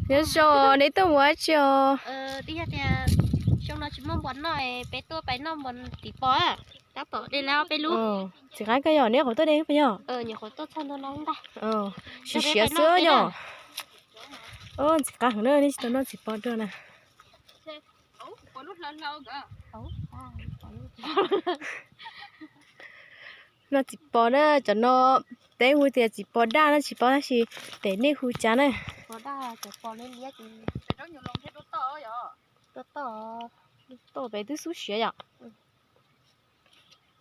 Nyob zoo, neb tuaj mus dab tsi os? Txiv qab koj yog neb qhov tuaj de peb yog? Siav siav xwb yom. Txiv qab heev na, neb tsis tau noj txiv pos dua na. Noj txiv pos na, cov no peb hu tias txiv pos daj no, tsis paub tab sis pem nej hu cas na. Toj pem twb xub siav yom.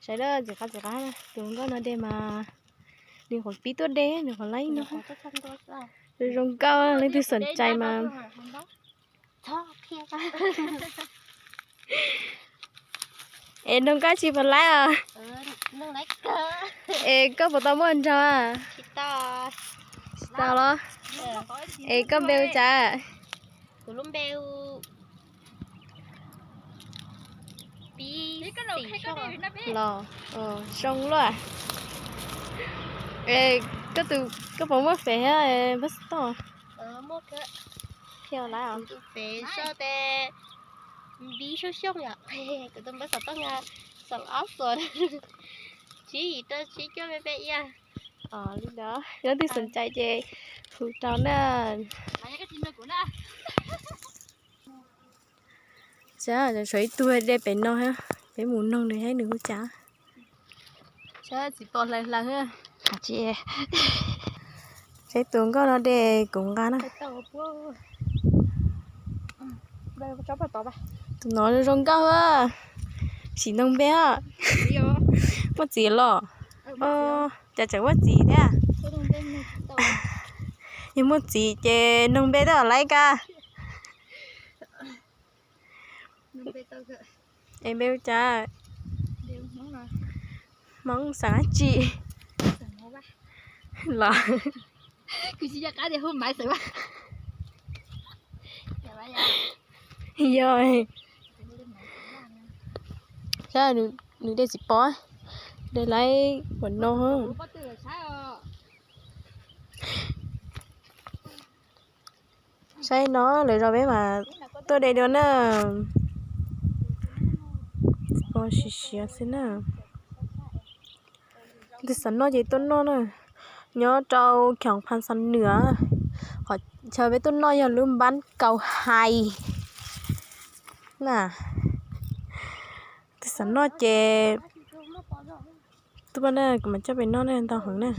Saib na, txiv qab txiv qab, tus nkauj no de mas nws qhuav pib tuaj de, nws qhuav laib no. Zoo nkauj, leej twg xom cai mas. Es noog koj tsis pom laib os? Es koj puas tau muaj nraug? Tsis tau los? Es koj npe hu cas? Kuv lub npe hu Pib Xim Soj los. Zoo luaj. Es koj tus, koj puas muaj fev thiab npawb xov tooj? Thiab lawm. Kuv tus fev Soj tes Npib Xyooj Xyooj yom. Kuv tus npawb xov tooj yog xoom ob xoom tsib yim rau tsib cuaj peb peb iab. Li ntawd yog leej twg xom cai ces hu rau na. Saib, tshuav ib tug de pem no, peb mus noog nws saib nws hu cas. Saib txiv pos hlaws hlaws. Saib tus nkauj no de kuv nqa na. Tus no zoo nkauj. Sim noog npe os. Muaj txiv los? Cas tseem muaj txiv thiab? Yog muaj txiv ces noog npe twb laib kag. Es npe hu cas? Hmoob xeem dab tsi? Los? Yog. Saib nws de txiv pos, de laib ua no. Saib no lawv zos peb mas tuaj de dua na. Txiv pos siav siav xwb na. Leej twg xav noj ces tuaj noj na. Nyob rau khoom Pha Xas Nwm, qhov chaw peb tuaj noj yog lub npab Kaus Hais na. Leej twg xav noj ces tuaj na, kuv mam coj pem noj na, ntau heev na.